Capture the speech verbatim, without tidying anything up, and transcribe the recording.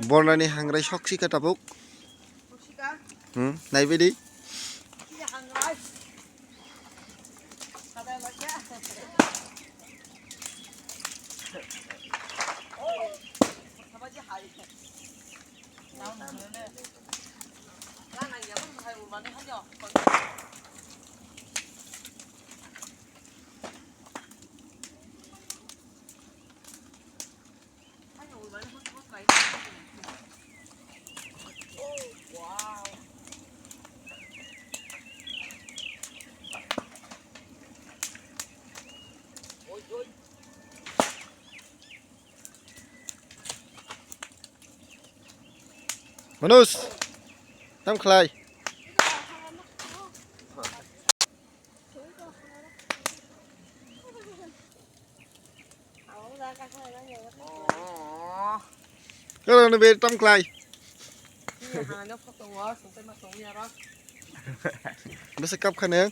Bornani hangrai soksi khe tabuk. Hmm, naibaidi. Manus, tam khlai. Kala no be tam khlai. Bese kap khane.